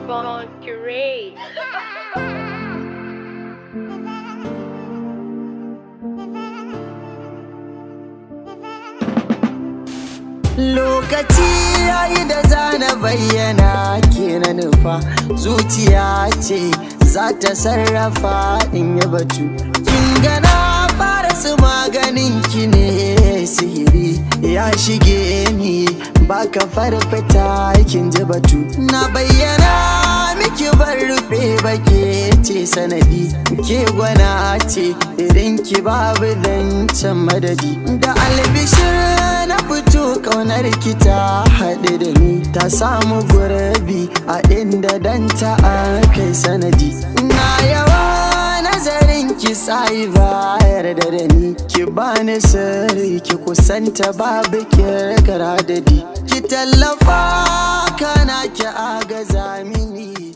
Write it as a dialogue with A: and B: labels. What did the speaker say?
A: Monterey.
B: Lokaci yayi da zana bayyana ke na nufa, zuciya ce za ta sarrafa in yi batu. Kin gana fara su maganin ki ne, sihiri ya shige ni, baka farfata, kin ji batu. Na bayyana miki, bar rufe bake ce sanadi, ke gwana ce, irin ki babu zancen madadi. Da albishir na fito, kaunar ki ta haɗu da ni, ta samu gurbi a inda dan ta kai sanadi. Na yawa nazarin ki sai ba yarda da ni, ki bani sirri, ki kusanta, babu kirkara dadi, ki tallafa kana ki agaza mini.